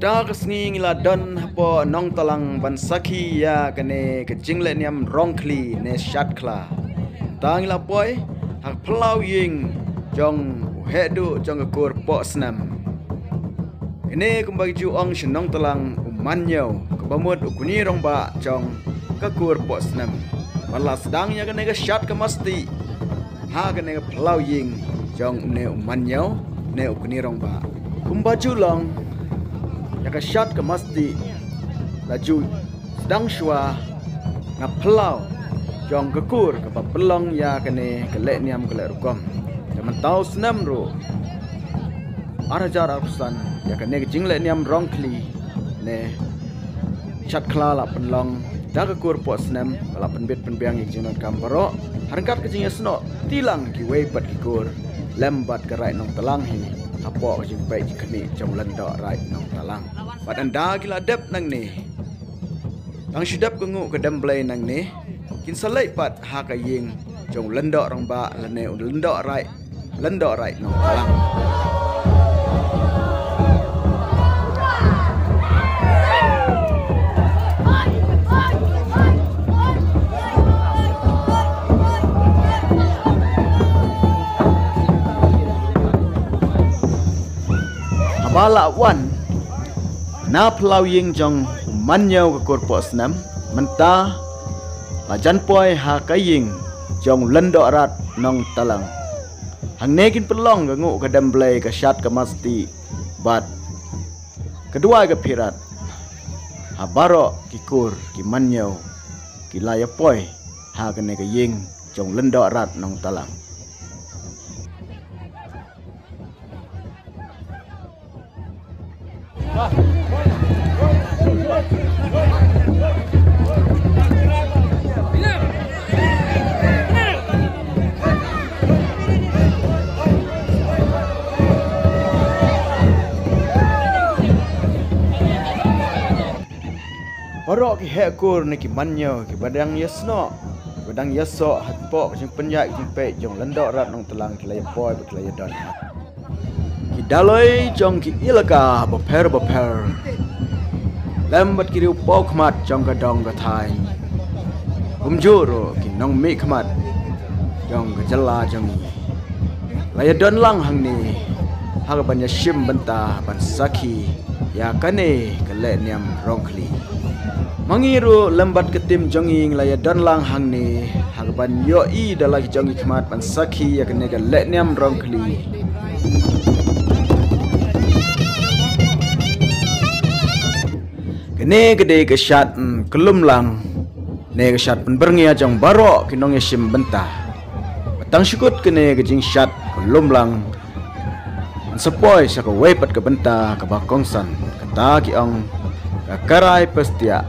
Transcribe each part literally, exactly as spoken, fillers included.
Ta ka sngi ngi la don hapoh Nongtalang ban sakhi ïa kane ka jinglehniam rongkhli ne shadkhla. Ta ngi la poi ha ka phyllaw ïing jong u heh duh jong ka kur Pohsnem. Kane kumba ki ju ong sha Nongtalang u manñiew, kaba mut u kñi rangbah jong ka kur Pohsnem. Ba la sdang ïa kane ka shad ka masti ha kane ka phyllaw ïing jong une u manñiew ne u kñi rangbah. Kumba ju long, ïa ka shad ka masti la ju sdang shuwa na phyllaw jong ka kur kaba pynlong ïa kane ka lehniam ka lehrukom. Te mynta u snem ruh ar hajar arphew san, ïa kane ka jinglehniam rongkhli ne shadkhla la pynlong da ka kur Pohsnem, ba la pynbit pynbiang ïa ka jingdonkam baroh ha ryngkat ka jingïasnoh tilang kiwei pat ki kur lem bad ka Raid Nongtalang hi hapoh ka jingpeit jingkhmih jong u Lyngdoh Raid Nongtalang. Bad ynda ki la dep nangne, tang shu dep ka nguh ka dem Blei nangne, kin sa leit pat ha ka ïing jong u Lyngdoh Rangbah lane u Lyngdoh Raid, Lyngdoh Raid Nongtalang. Haba la wan na phyllaw ïing jong u manñiew ka kur Pohsnem, mynta la jan poi ha ka ïing jong u Lyngdoh Raid Nongtalang. Hangne kin pynlong ka nguh ka dem Blei, ka shad ka masti bad ka duwai ka phirat ha baroh ki kur ki manñiew ki la ïa poi ha kane ka ïing jong u Lyngdoh Raid Nongtalang. Baroh ki heh kur ne ki manñiew kiba dang ïasnoh, kiba dang ïasoh hapoh ka jingpynïaid jingpeit jong u Lyngdoh Raid Nongtalang ki la ïa poi bad ki la ïa don. Ki daloi jong ki ilaka bapher bapher lem bad ki riewpawkhmat jong ka dong ka thaiñ, kumjuh ruh ki nongmihkhmat jong ka jylla jong ngi la ïa don lang hangne ha kaban ïa shim bynta ban sakhi ïa kane ka lehniam rongkhli. Ma ngi ruh lem bad ka tim jong ngi ngi la ïa don lang hangne ha kaban ïohi da la ki jong ki khmat ban sakhi ïa kane ka lehniam rongkhli. Kane ka dei ka shad, mm, kyllum lang ne ka shad pynbyrngia jong baroh ki nongïashim bynta. Ba tang shu kut kane ka jingshad kyllum lang, yn sa poi sha kawei pat ka bynta kaba kongsan, kata ki ong ka Karai Pastiah.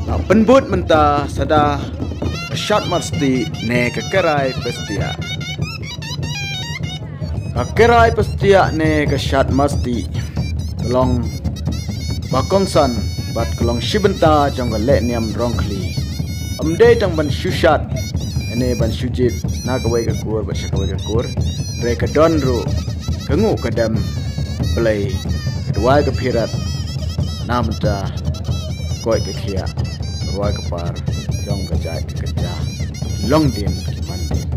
Nga pynbud mynta sa da ka shad masti ne ka Karai Pastiah. Ka Karai Pastiah ne ka shad masti ka long ba kongsan bad ka long shi bynta jong ka lehniam rongkhli. Ym dei tang ban shu shad ne ban shu jied na kawei ka kur bad sha kawei ka kur, hynrei ka don ruh ka nguh ka dem Blei, ka duwai ka phirat na bynta ka koit ka khiah, ka rwai ka par jong ka jaid ka kynja, ki longdien ki mandien.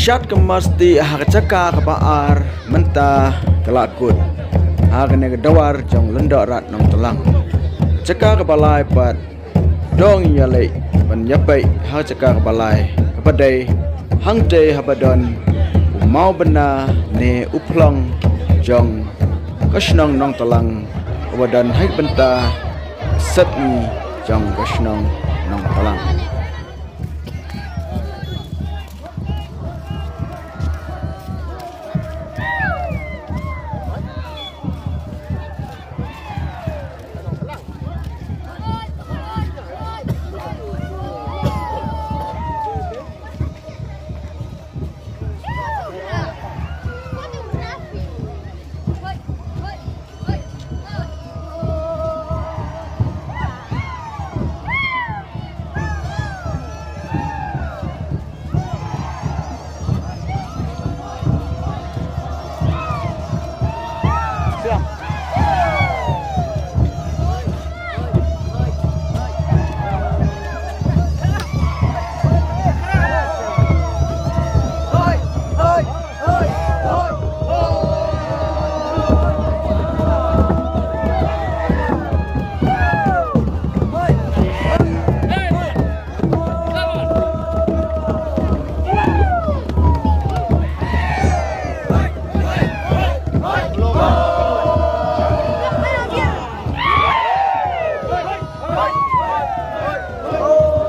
Shat ka masti ha ka jaka kaba ar mynta ka la kut ha kane ka dawar jong Lyngdoh Rat Nongtlang. Jaka kaba lai pat dang ïaleh ban ïapei ha ka jaka kaba lai kaba dei hangtei haba don u mawbynna ne u phlong jong ka shnong Nongtlang uba don ha ka bynta sepngi jong ka shnong Nongtlang.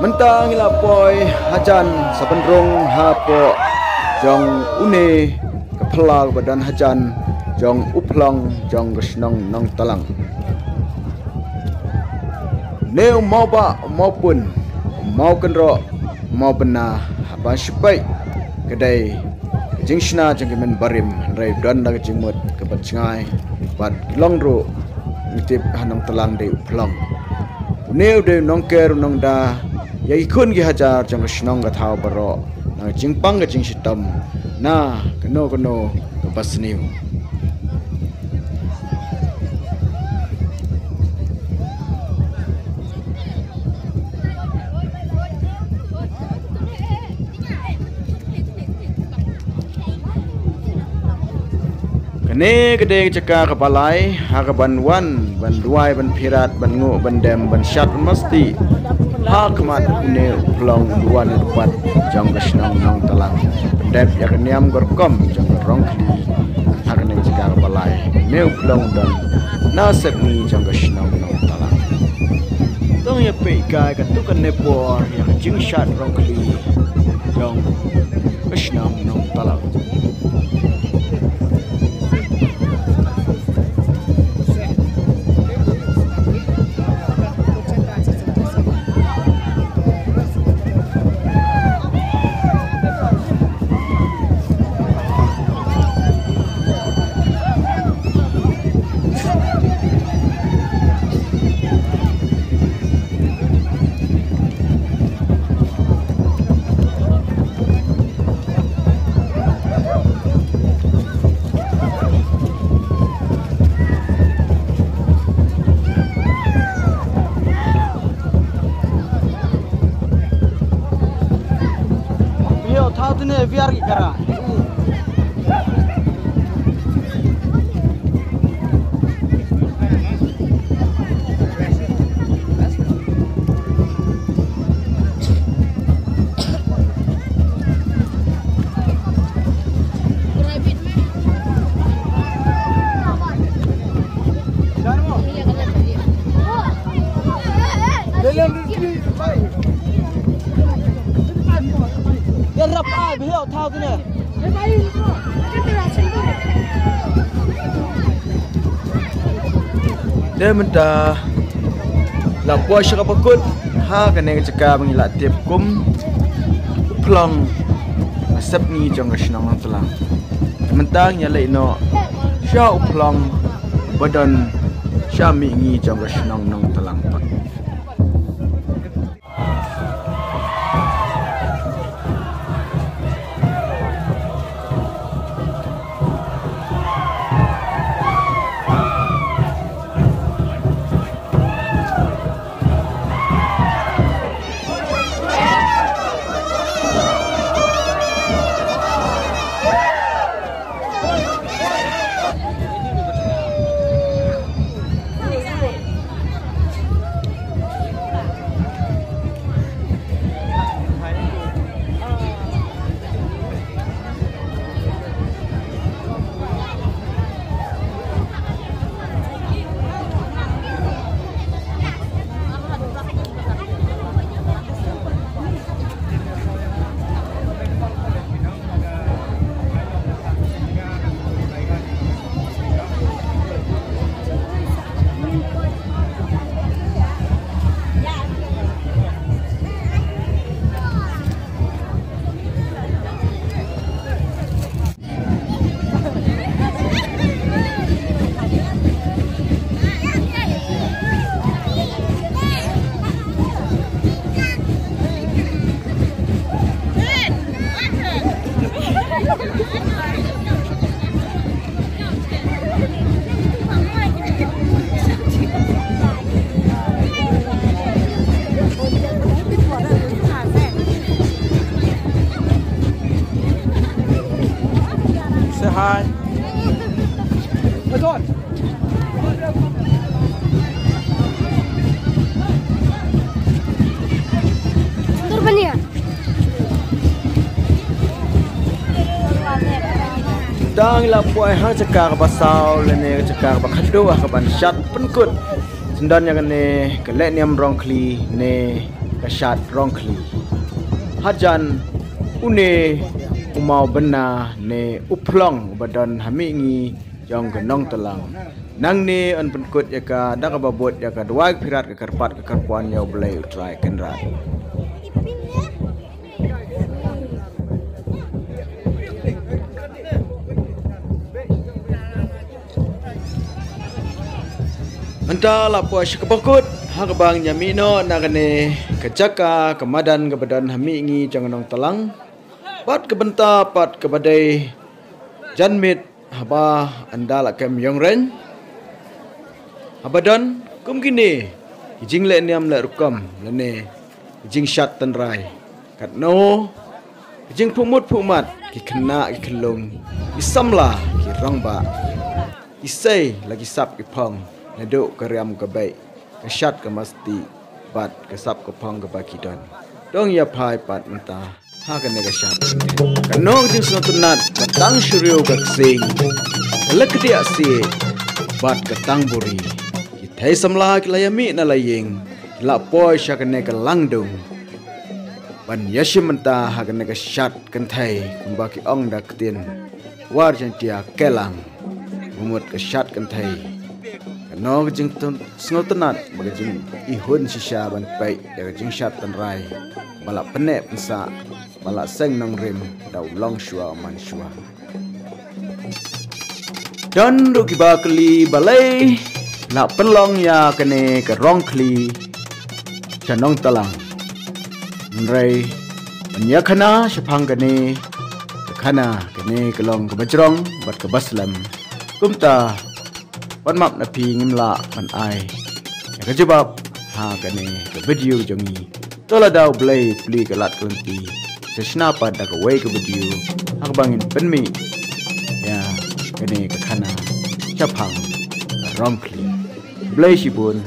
Mynta ngi la poi hajan sa pynrung hapoh jong une ka phyllaw ba don hajan jong u phlong jong ka shnong Nongtlang. Ne u mawbah, u mawpun, u mawkynroh, u mawbynna haba shu peit ka dei ka jingshna jong ki mynbarim, hynrei don da ka jingmut kaba jngai bad ki long ruh ngi tip ha Nongtlang dei u phlong. Une u dei u nongker u nongda ïa ki khun ki hajar jong ka shnong ka thaw baroh na ka jingpang ka jingshitom na kano kano kaba sniew. Kane ka dei ka jaka kaba lai ha kaban wan ban duwai ban phirat ban nguh ban dem ban shat ban masti ha khmat une u phlong u duwan u dpat jong ka shnong Nongtlang. Pyndep ïa ka niam ka rukom jong ka rong khli ha kane ka jaka kaba lai. Une u phlong don na sepngi jong ka shnong Nongtlang. Tang ïa peit kai katto katne por ïa ka jingshad rong khli jong ka shnong Nongtlang. Yo, thaw tine biar ki kara. Te mynta la poi sha kaba kut ha kane ka jaka ba ngi la tip kum u phlong na sepngi jong ka shnong Nongtlang. Te mynta ngi ïa leit noh sha u phlong ba don sha mihngi jong ka shnong Nongtlang pat. Say hi. Dur bania. Dang la poi ha jaka kaba saw lane jaka kaba khadduh ha kaban shad pynkut. Syndon ïa kane ka lehniam rongkhli ne ka shad rongkhli. Hajan une u maw bynna ne u phlong uba don ha mihngi jong ka Nongtlang. Nangne yn pynkut ïa ka da kaba bud ïa ka duwai ka phirat ka kyrpad ka kyrpwan ïa U Blei U Trai Kynrad. Mynta la poi sha kaba kut ha kaba ngin ïa mih noh na kane ka jaka ka madan kaba don ha mihngi jong ka Nongtlang. Bad ka bynta pat kaba dei janmiet haba ynda la kem ïong reng. Haba don kum kine ki jinglehniam leh rukom lane ki jingshad tynrai. Katno ki jingphuhmut phuhmat, ki khynnah ki khyllung, ki samla ki rangbah, ki sei la ki sap ki phong, naduh ka riam ka beit, ka shad ka masti bad ka sap ka phong kaba ki don. Dang ïa phai pat mynta ha kane ka shad. Katno ka jingsngewtynnat, ka tang shu riew ka ksing, ka leh ka diah siej bad ka tang buri. Ki thei samla ki la ïa mih na la ïing, ki la poi sha kane ka langdung ban ïa shim bynta ha kane ka shad kynthei kumba ki ong da ka ktien War Jaiñtia, Kelang, ba mut ka shad kynthei. Kano ka jingsngewtynnat bad ka jingihun shisha ban peit ïa ka jingshad tynrai ba la pynneh pynsah, ba la seng nongrim da u longshuwa u mansuwa. Don ruh kiba kylli balei la pynlong ïa kane ka rongkhli sha Nongtlang. Hynrei ban ïa khana shaphang kane ka khana, kane ka long kaba jrong bad kaba slem. Kumta, wat map na phi ngim lah ban ai ïa ka jubab ha kane ka video jong ngi. To lada U Blei plie ka lad ka lynti, sa shna pat da kawei ka video ha kaba ngin pynmih ïa kane ka khana shaphang ka rongkhli. Khublei shibun,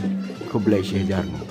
khublei shihajar nguh.